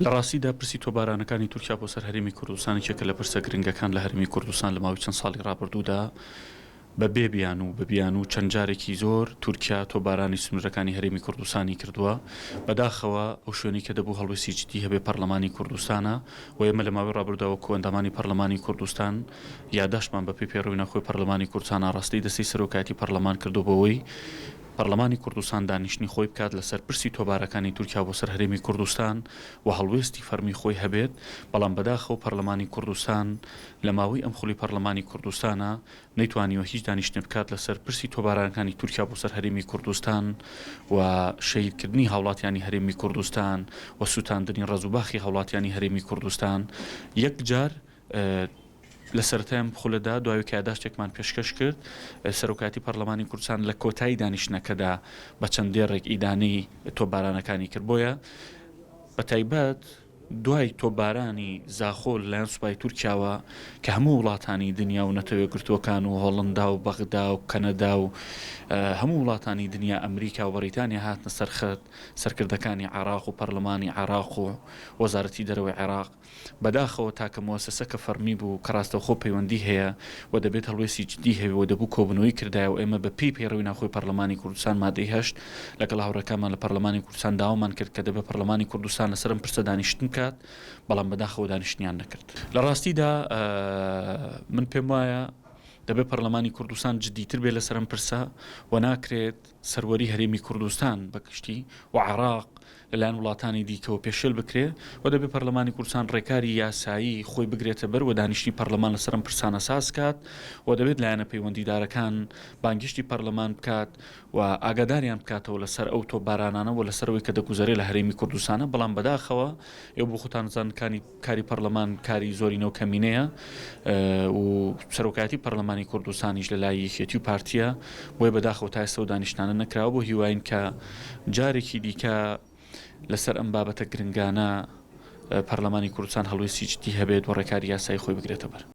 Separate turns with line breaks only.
لە ڕاستیدا پرسی تۆپبارانەکانی تورکیا بۆ سەر هەرێمی کوردستان یەکێکە لە پرسە گرنگەکان لە هەرێمی کوردستان لە ماوەی چەند ساڵی ڕابردوودا بە بێ بیانوو بە بیانوو چەند جارێکی زۆر تورکیا تۆپبارانی سنوورەکانی هەرێمی کوردستانی کردووە. بەداخەوە ئەو شوێنەی کە دەبوو هەڵوێستی جدی هەبێ پەرلەمانی کوردستانە و ئێمە لە ماوەی ڕابردوودا وەکوو ئەندامانی پەرلەمانی کوردستان یاداشتمان بە پێی پەیڕەوی ناوخۆی پەرلەمانی کوردستان ئاڕاستەی دەستەی سەرۆکایەتی پەرلەمان کردووە بۆ ئەوەی پەرلەمانی کوردستان دانیشتنی خۆی بکات لەسەر پرسی تۆبارەکانی تورکیا بۆ سەر هەرێمی کوردستان و هەڵوێستی فەرمی خۆی هەبێت، بەڵام بەداخەوە پەرلەمانی کوردستان لە ماوەی ئەم خولی پەرلەمانی کوردستانە نەیتوانیوە هیچ دانیشتنێ بکات لەسەر پرسی تۆبارانەکانی تورکیا بۆ سەر هەرێمی کوردستان و شەهیدکردنی هاوڵاتیانی هەرێمی کوردستان و سوتاندنی ڕەز و باخی هاوڵاتیانی هەرێمی کوردستان یەکجار لە سەرەتای ئەم خولەدا دوای کە یاداشتێکمان پێشکەش کرد، سەرۆکایەتی پەرلەمانی کوردستان لە کۆتایی دانیشتنەکەدا بە چەند دێڕێک ئیدانەی تۆپبارانەکانی کرد. بۆیە بە تایبەت دوای تۆپبارانی زاخۆ لەلایەن سوپای تورکیاوە کە هەموو وڵاتانی دنیا و نەتەوە یەکگرتووەکان و هۆڵندا و بەغدا و کەنەدا و هەموو وڵاتانی دنیا ئەمریکا و بەریتانیا هاتنە سەر خەت، سەرکردەکانی عێراق و پەرلەمانی عێراق و وەزارەتی دەرەوەی عێراق، بەداخەوە تاکە موەسەسە کە فەڕمی بوو کە ڕاستەوخۆ پەیوەندی هەیە و دەبێت هەڵوێستی جدی هەبێ و دەبوو کۆبوونەوەی کردایە و ئێمە بە پێی پەیڕەوی ناوخۆی پەڕلەمانی کوردستان مادەی هەشت لەگەڵ هاوڕێکانمان لە پەڕلەمانی کوردستان داوامان کرد کە دەبێ پەڕلەمانی کوردستان لەسەر ئەم پرسە دانیشتن بکات بەڵام بەداخەوە دانیشتنیان نەکرد. لە ڕاستیدا من پێم وایە دەبێ پەڕلەمانی کوردستان جدیتر بێ لەسەر ئەم پرسە و ناکرێت سەروەری هەرێمی کوردستان بە گشتی و عێراق لەلایەن وڵاتانی دیکەوە پێشێل بکرێ و دەبێ پەرلەمانی کوردستان ڕێکاری یاسایی خۆی بگرێتە بەر و دانیشتنی پەرلەمان لەسەر ئەم پرسانە ساز کات و دەبێت لایەنە پەیوەندیدارەکان بانگهێشتی پەرلەمان بکات و ئاگاداریان بکاتەوە لەسەر ئەو تۆپبارانانە و لەسەر ئەوەی کە دەگوزەرێ لە هەرێمی کوردستانە بەڵام بەداخەوە ئێوە بۆ خۆتان دەزانن کانی کاری پەرلەمان کاری زۆرینە و کەمینەیە و سەرۆکایەتی پەرلەمانی کوردستانیش لە لای یەکێتی و پارتیە بۆیە بەداخەوە تا ئێستا ئەو دانیشتنانە نەکراوە بۆ هیواین کە جارێکی دیکە لەسەر ئەم بابەتە گرنگانە پەرلەمانی کوردستان هەڵوێستی جدی هەبێت و ڕێکاری یاسایی خۆی بگرێتە بەر.